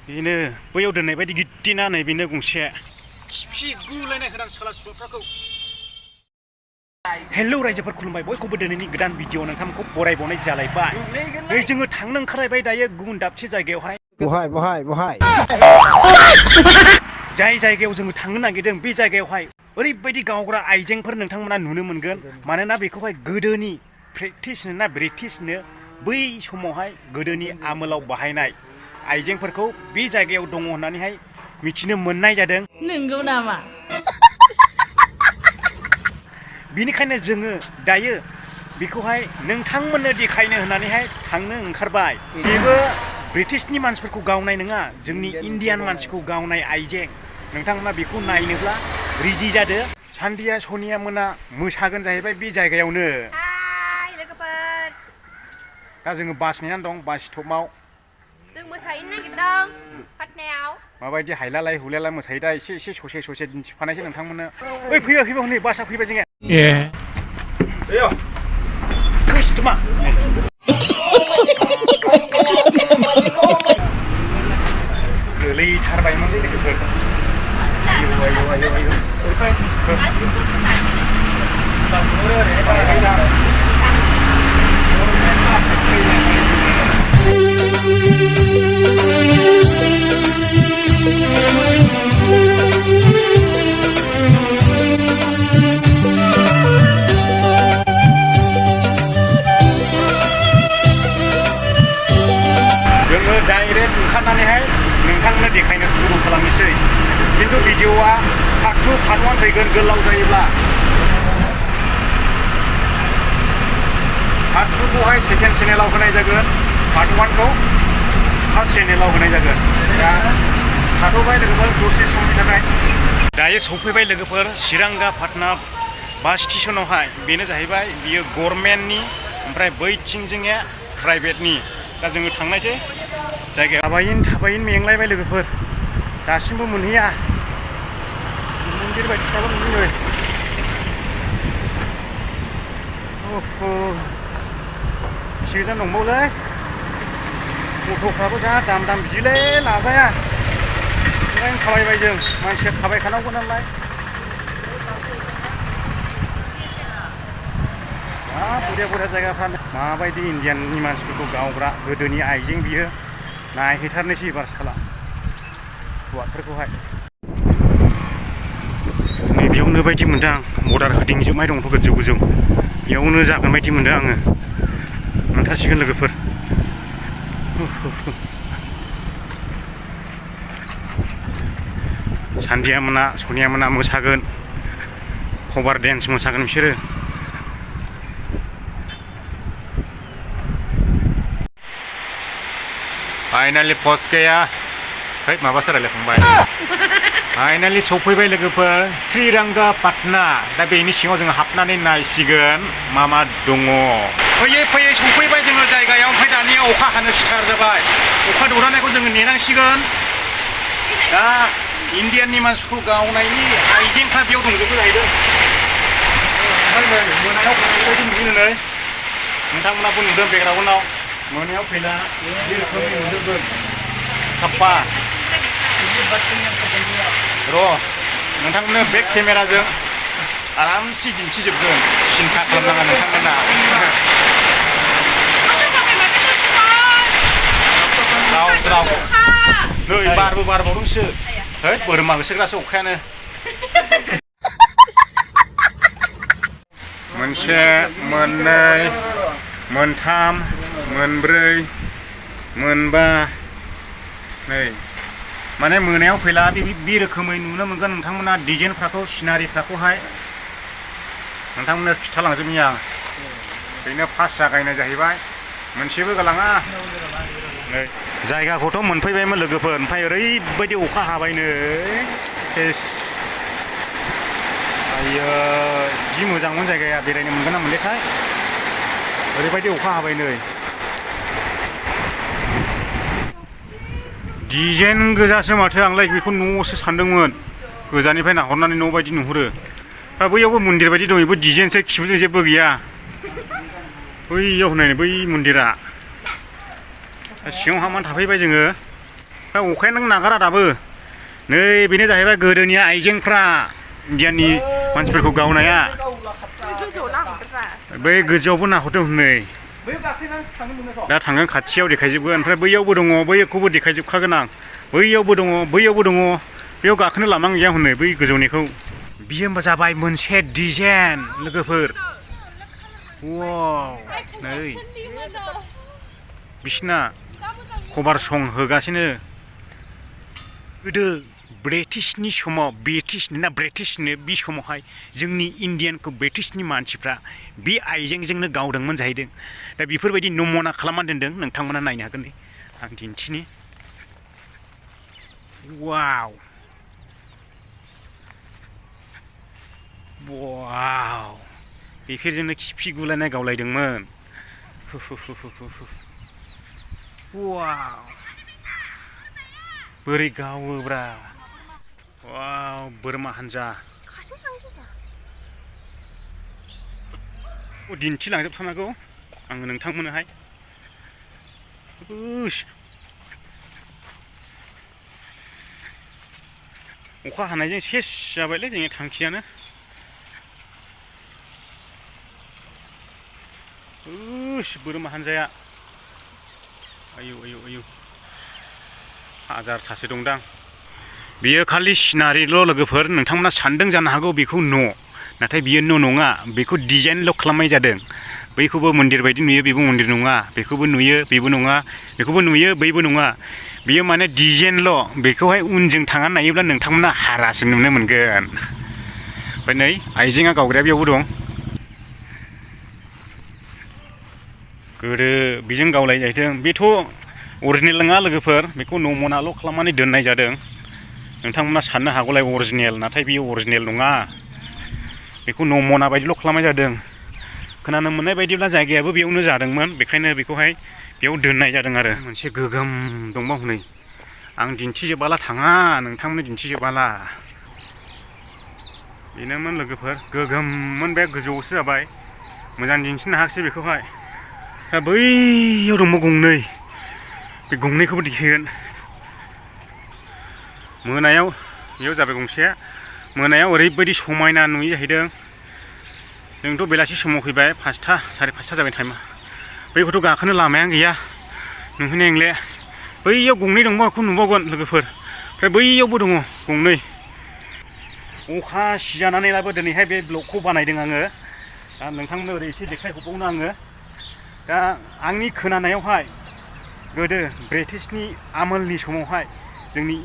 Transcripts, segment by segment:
बेनो बैयाव दोननाय बायदि गिदिना नै बेनो गंसे खिफि गुलायनाय होनां साला सुलाफ्राखौ हेलौ रायजोफोर खुलुमबाय बयखौबो दिनैनि गोदान भिडिअ नोंथांमोनखौ बरायबावनाय जालायबाय नै जोङो थांनो ओंखारलायबाय दायो गुबुन दाबसे जायगायावहाय बहाय जाय जायगायाव जोङो थांनो नागिरदों बे जायगायावहाय ओरैबायदि गावग्रा आइजेंफोर नोंथांमोना नुनो मोनगोन मानोना बेखौहाय गोदोनि प्रेक्टिसनो ना ब्रिटिशनो बै समावहाय गोदोनि आमोलाव बाहायनाय आइजेंफोरखौ बे जायगायाव दङ होननानैहाय मिथिनो मोननाय जादों नंगौ नामा बिनिखायनो जोङो दायो बेखौहाय नोंथांमोननो देखायनो होननानैहाय थांनो ओंखारबाय बेबो ब्रिटिशनि मानसिफोरखौ गावनाय नङा जोंनि इण्डियान मानसिखौ गावनाय आइजें नोंथांमोना बेखौ नायनोब्ला रेडि जादो सान्दिया सनिया मोना मोसागोन जाहैबाय बे जायगायावनो हाय लोगोफोर दा जोङो बास नेनानै दं बास स्टपआव जों मोसाहैनो नागिरदों पाटनायाव माबायदि हायलालाय हुलालाय मोसायो दा एसे ससे दिन्थिफानायसै नोंथांमोननो ओइ फैबाय हनै बासआ फैबाय जोङो खैस्थुमा गोलैथारबायमोनलै लोगोफोर जोङो डाइरेक्ट ओंखारनानैहाय नोंथांनो देखायनो सुरु खालामनोसै खिन्थु भिडिअआ पार्ट 2 पार्ट 1 फैगोन गोलाव जायोब्ला पार्ट 2 खौहाय सेकेन्ड चेनेलाव होनाय जागोन पार्ट 1 खौ फार्स्ट चेनेलाव होनाय जागोन दा थाथ'बाय लोगोफोर दसे समनि थाखाय दायो सौफैबाय लोगोफोर चिरांगा पाटना बास स्टेशनावहाय बेनो जाहैबाय बियो गभर्नमेन्टनि ओमफ्राय बैथिंजोंया प्राइभेटनि दा जोङो थांनायसै जायगायाव थाबायनो मेंलायबाय लोगोफोर दासिमबो मोनहैया मन्दिर बायदिफ्राबो नुयो एसे गोजान दंबावोलै अट'फ्राबो जा दाम बिदिलै लाजाया ओंखायनो थाबायबाय जों मानसिया थाबायखानांगौ नालाय बरिया जायगाफ्रा माबायदि इण्डियाननि मानसिफोरखौ गावग्रा गोदोनि आइजें बियो नायहैथारनोसै एबार साला सुवादफोरखौहाय नैबेयावनो बायदि मोनदों आं बर्डार होदिंजोबनाय दंथ' गोजौ बेयावनो जागोन बायदि मोनदों आङो मोनथारसिगोन लोगोफोर सान्दिया मोना सनिया मोना मोसागोन कभार डेन्स मोसागोन बिसोरो फाइनालि पस्ट गैया है माबासो रायलायखांबाय फाइनालि सफैबाय लोगोफोर श्रीरंगा पाटना दा बेनि सिङाव जोङो हाबनानै नायसिगोन मा दङ फैयै सफैबाय जोङो जायगायाव ओमफ्राय दानिया अखा हानो स्टार्ट जाबाय अखा दौरानायखौ जोङो नेनांसिगोन दा इण्डियाननि मानसिखौ गावनायनि आइजेंफ्रा बेयाव दंजोबो जाहैदों मोनायाव फैनायबायदि नुयो नै नोंथांमोनाबो नुदों बेकग्राउन्डआव मोनायाव फैला बे रोखोमनि नुजोबगोन साफा र' नोंथांमोननो बेक केमेराजों आरामसे दिन्थिजोबगोन सिन्था खालामनाङा नोंथांमोना राव नै बारबो बारबावदोंसो है बोरमा होसोग्रासो अखायानो मोनसे मोननै मोनथाम मोनब्रै मोनबा नै माने मोनायाव फैला बे रोखोमै नुनो मोनगोन नोंथांमोना डिजाइनफ्राखौ सिनारिफ्राखौहाय नोंथांमोननो खिथालांजोबनि आं बेनो फार्स्ट जागायनाय जाहैबाय मोनसेबो गालाङा नै जायगाखौथ' मोनफैबायमोन लोगोफोर ओमफ्राय ओरैबायदि अखा हाबाय नै आयो जि मोजांमोन जायगाया बेरायनो मोनगोन ना मोनलायथाय ओरैबायदि अखा हाबाय नै डिजाइन गोजासो माथो आंलाय बेखौ न'सो सानदोंमोन गोजाननिफ्राय नाहरनानै न' बायदि नुहुरो दा बैयावबो मन्दिर बायदि दं बेबो डिजाइनसो खिबुजों जेबो गैया बैयाव होनाय बै मन्दिरा सिङाव हाबनानै थाफैबाय जोङो दा अखायानो नागारा दाबो नै बेनो जाहैबाय गोदोनि आइजेंफ्रा इण्डियाननि मानसिफोरखौ गावनाया बै गोजौआवबो नाहरदों हनै दा थांगोन खाथियाव देखायजोबगोन ओमफ्राय बैयावबो दङ बैखौबो देखायजोबखागोन आं बैयावबो दङ बैयावबो दङ बेयाव गाखोनो लामा गैया हनै बै गोजौनिखौ बियो जाबाय मोनसे डिजाइन लोगोफोर वाव नै बिसिना कभार सं होगासिनो गोदो ब्रिटिशनि समाव ब्रिटिशनो बे समावहाय जोंनि इण्डियानखौ ब्रिटिशनि मानसिफ्रा बे आइजेंजोंनो गावदोंमोन जाहैदों दा बेफोरबायदि नमना खालामना दोनदों नोंथांमोना नायनो हागोन नै आं दिन्थिनि वाव वाव बेफोरजोंनो खिफि गुलायनाय गावलायदोंमोन वाव बोरै गावोब्रा वाव बोरमा हान्जा दिन्थिलांजोबथारनांगौ आङो नोंथांमोननोहाय अखा हानायजों सेस जाबायलै जोंनि थांखियानो बोरमा हान्जाया आयु आयु आयु हाजारथासो दंदां बियो खालि सिनारिल' लोगोफोर नोंथांमोना सानदों जानो हागौ बेखौ न' नाथाय बियो न' नङा बेखौ डिजाइनल' खालामनाय जादों बैखौबो मन्दिर बायदि नुयो बेबो मन्दिर नङा बेखौबो नुयो बेबो नङा बेखौबो नुयो बैबो नङा बियो माने डिजाइनल' बेखौहाय उनजों थांनानै नायोब्ला नोंथांमोना हारासो नुनो मोनगोन ओमफ्राय नै आइजेंआ गावग्राया बेयावबो दं गोदो बेजों गावलाय जाहैदों बेथ' अरिजिनेल नङा लोगोफोर बेखौ नमनाल' खालामनानै दोननाय जादों नोंथांमोना साननो हागौलाय अरिजिनेल नाथाय बेयो अरिजिनेल नङा बेखौ नमना बायदिल' खालामनाय जादों खोनानो मोननाय बायदिब्ला जायगायाबो बेयावनो जादोंमोन बेखायनो बेखौहाय बेयाव दोननाय जादों आरो मोनसे गोगोम दंबावो नै आं दिन्थिजोबाला थाङा नोंथांमोननो दिन्थिजोबाला बेनोमोन लोगोफोर गोगोममोन बे गोजौआवसो जाबाय मोजां दिन्थिनो हायाखिसै बेखौहाय दा बैयाव दङ गंनै बे गंनैखौबो दिखोगोन मोनायाव बेयाव जाबाय गंसेया मोनायाव ओरैबायदि समायना नुयो जाहैदों जोंथ' बेलासि समाव फैबाय 5टा साराय 5टा जाबाय टाइमा बैखौथ' गाखोनो लामायानो गैया नुहैनाय नंले बैयाव गंनै दंबा बेखौ नुबावगोन लोगोफोर ओमफ्राय बैयावबो दङ गंनै अखा सिजानानैब्लाबो दिनैहाय बे ब्लगखौ बानायदों आङो दा नोंथांमोननो ओरै एसे देखायहरबावनो आङो दा आंनि खोनानायावहाय गोदो ब्रिटिशनि आमोलनि समावहाय जोंनि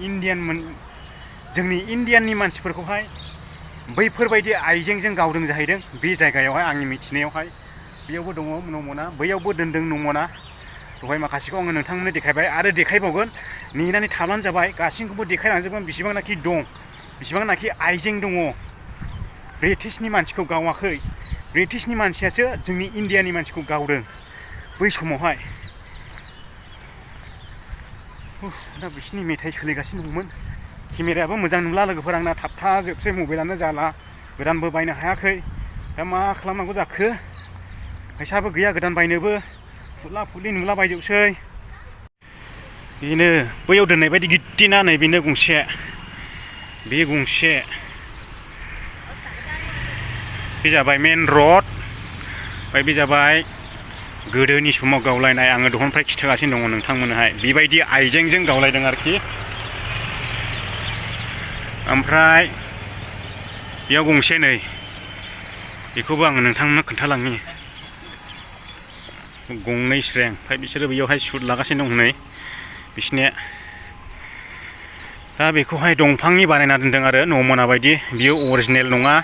इण्डियाननि मानसिफोरखौहाय बैफोरबायदि आइजेंजों गावदों जाहैदों बे जायगायावहाय आंनि मिथिनायावहाय बेयावबो दङ नमना बैयावबो दोनदों नमना दहाय माखासेखौ आङो नोंथांमोननो देखायबाय आरो देखायबावगोन नेनानै थाब्लानो जाबाय गासैखौबो देखायलांजोबगोन बेसेबांनाखि दं बेसेबांनाखि आइजें दङ ब्रिटिशनि मानसिखौ गावाखै ब्रिटिशनि मानसियासो जोंनि इण्डियानि मानसिखौ गावदों बै समावहाय दा बिसिनि मेथाइ सोलिगासिनो दंमोन केमेरायाबो मोजां नुला लोगोफोर आंना थाबथाजोबसै मबाइलानो जाला गोदानबो बायनो हायाखै दा मा खालामनांगौ जाखो फैसाबो गैया गोदान बायनोबो फुला फुलि नुला बायजोबसै बेनो बैयाव दोननाय बायदि गिदिना नै बेनो गंसे बे गंसे बे जाबाय मेन रड ओमफ्राय बे जाबाय गोदोनि समाव गावलायनाय आङो दहननिफ्राय खिथागासिनो दङ नोंथांमोननोहाय बेबायदि आइजेंजों गावलायदों आरोखि ओमफ्राय बेयाव गंसे नै बेखौबो आङो नोंथांमोननो खोन्थालांनि गंनै स्रें ओमफ्राय बिसोरो बेयावहाय सुट लागासिनो दं नै बिसिनिया दा बेखौहाय दंफांनि बानायना दोनदों आरो नमना बायदि बियो अरिजिनेल नङा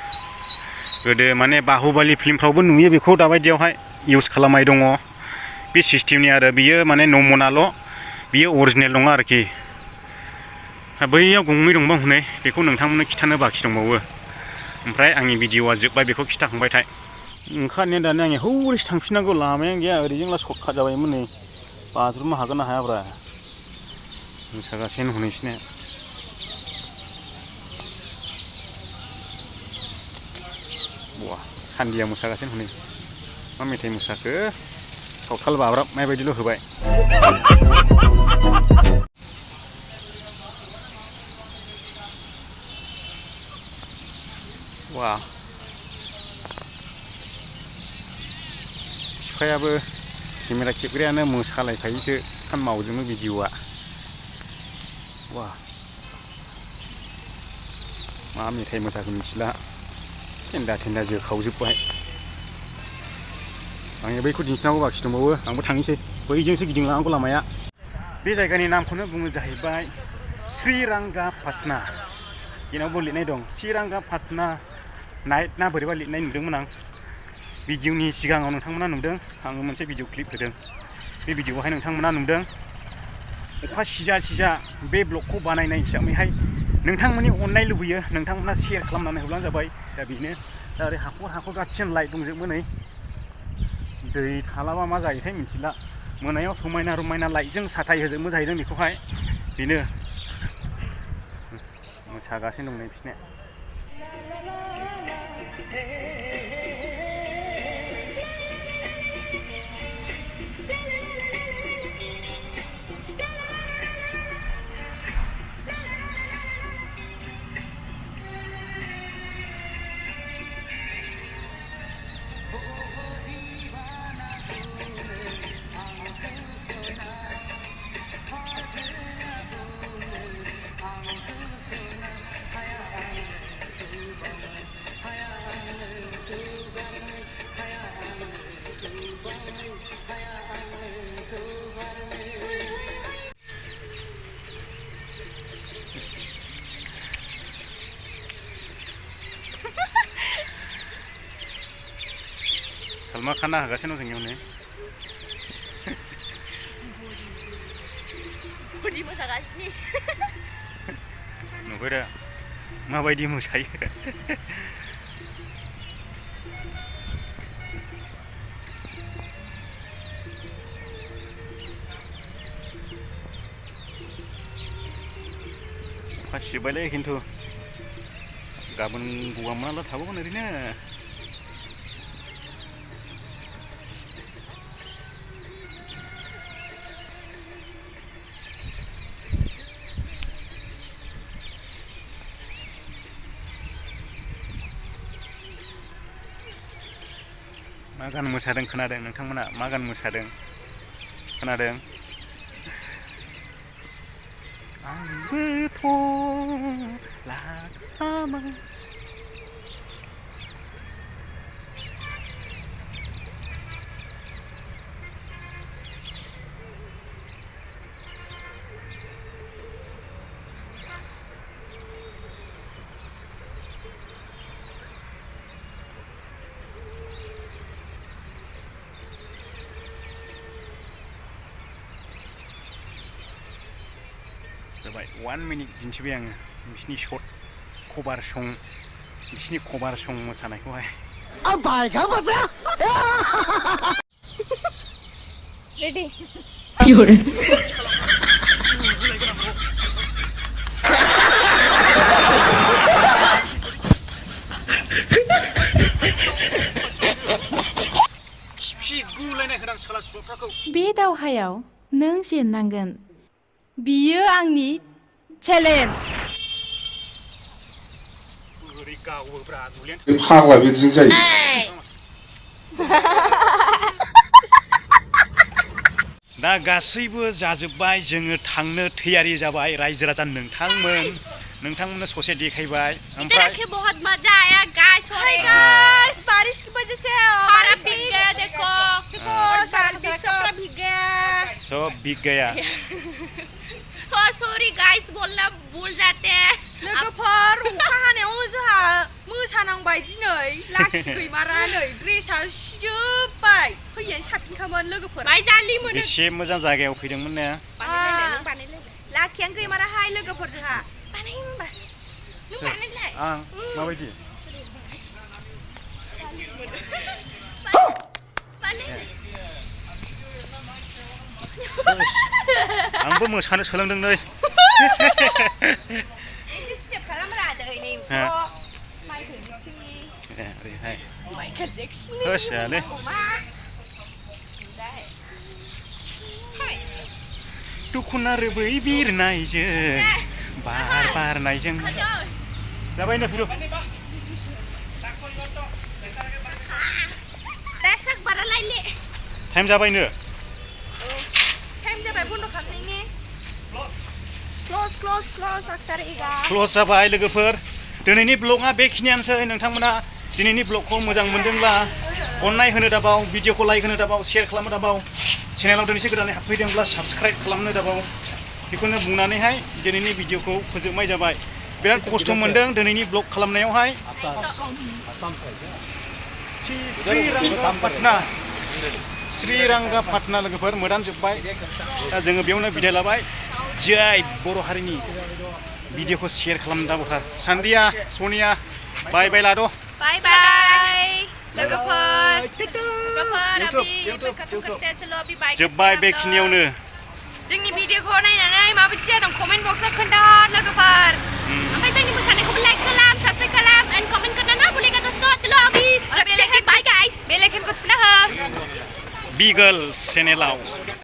गोदो माने बाहुबालि फिल्मफ्रावबो नुयो बेखौ दाबायदियावहाय इउज खालामनाय दङ बे सिस्टेमनि आरो बियो माने नमनाल' बियो अरिजिनेल नङा आरोखि बैयाव गंनै दंबा हनै बेखौ नोंथांमोननो खिथानो बाखि दंबावो ओमफ्राय आंनि भिडिअ'आ जोब्बाय बेखौ खिथाखांबाय थाय ओंखारनाया दानो आंनि हौरैसो थांफिननांगौ लामायानो गैया ओरैजोंला सर्टकाट जाबायमोन नै बाज्रुमनो हागोन ना हायाब्रा मोसागासिनो हनैसिनो बा सान्दिया मोसागासिनो हनै मा मेथाइ मोसाखो सावथाल बाब्राबनाय बायदिल' होबाय wah sifayaबो केमेरा खेबग्रायानो मोसालायखायोसो kan मावजोबो भिडिअ'आ wah मा मेथाइ मोसाखो मिथिला थेन्दा जोखावजोब्बाय आंनि बैखौ दिन्थिनांगौ बाखि दंबावो आंबो थांनोसै बैजोंसो गिदिंलांनांगौ लामाया बे जायगानि नामखौनो बुङो जाहैबाय श्रीरंगपटना बेनावबो लिरनाय दं श्रीरंगपटना नाइट ना बोरैबा लिरनाय नुदोंमोन आं भिडिअ'नि सिगाङाव नोंथांमोना नुदों आङो मोनसे भिडिअ क्लिप होदों बे भिडिअ'आवहाय नोंथांमोना नुदों अखा सिजा बे ब्लगखौ बानायनाय हिसाबैहाय नोंथांमोननि अननाय लुबैयो नोंथांमोना शेयार खालामनानै होब्लानो जाबाय दा बेनो दा ओरै हाखर गासिनो लाइट दंजोबो नै दै थालाबा मा जायोथाय मिथिला मोनायाव समायना रमायना लाइटजों साथाय होजोबो जाहैदों बेखौहाय बेनो मोसागासिनो दं नै बिसोरना Salma Khan होगासिनो दं जोंनियावनो बडि मोसागासिनो नुबाय दा माबायदि मोसायो अखा सिबायलै खिन्थु गाबोन गगा मोनाब्ला थाबावगोन ओरैनो मा गान मोसादों खोनादों नोंथांमोना मा गान मोसादों खोनादों आंबोथ' लाखामा जाबाय 1 मिनिट दिन्थिबाय आङो बिसिनि शट कभार सं बिसिनि कभार सं मोसानायखौहाय रेडी बे दावहायाव नों जेननांगोन बियो आंनि चेलेन्ज फाग्ला बिदिजों जायो दा गासैबो जाजोब्बाय जोङो थांनो थियारि जाबाय रायजो राजा नोंथांमोननो ससे देखायबाय ओमफ्राय बहुत मजा आया गाइस हाय गाइस बारिश की वजह से सारा भीग गया देखो सारा कपड़ा भीग गया सब भीग गया Oh sorry guys बोलना भूल जाते हैं लोगोफोर अखा हानायाव जोंहा मोसानांबाय दिनै लाखि गैमारा नै ड्रेसआ सिजोब्बाय फैयानो साबसिनखामोन लोगोफोर माइजालि मोनो बेसे मोजां जायगायाव फैदोंमोन ने बानायलाय लाखियानो गैमाराहाय लोगोफोर जोंहा बानाय होनबा नों बानायलाय आं माबायदि आंबो मोसानो सोलोंदों नै एसे स्टेप खालामरा दै नै माइकेल जेक्सननि ओरैहाय माइकेल जेक्सननि होसियालै दुखुना रोबै बिरनायजों बार बारनायजों जाबाय नो फैद' ले टाइम जाबायनो टाइम जाबाय बन्द' खालामनायनि क्ल'ज आखतारेगा क्ल'स जाबाय लोगोफोर दिनैनि ब्लगआ बेखिनियानोसै नोंथांमोना दिनैनि ब्लगखौ मोजां मोनदोंब्ला अननाय होनो दाबाव भिडिअखौ लाइक होनो दाबाव शेयार खालामनो दाबाव चेनेलाव दिनैसो गोदानै हाबफैदोंब्ला साबस्क्राइब खालामनो दाबाव बेखौनो बुंनानैहाय दिनैनि भिडिअखौ फोजोबनाय जाबाय बिराद खस्थ' मोनदों दिनैनि ब्लग खालामनायावहाय श्रीरंगा पाटना लोगोफोर मोदान जोब्बाय दा जोङो बेयावनो बिदाय लाबाय जय बर' हारिनि भिडिअखौ शेयार खालामनो दाबावथार सान्दिया सनिया बाय बाय लाद' बाय बाय लोगोफोर जोब्बाय बेखिनियावनो जोंनि भिडिअखौ नायनानै माबायदि जादों कमेन्ट बक्सआव खोन्थाहर लोगोफोर ओमफ्राय जोंनि मोसानायखौबो लाइक खालाम साबस्क्राइब खालाम एन्ड कमेन्ट करना ना भूलेगा दोस्तों चलो अभी बाय गाइस बेल आइकनखौ थुना हो बिगोल चेनेलाव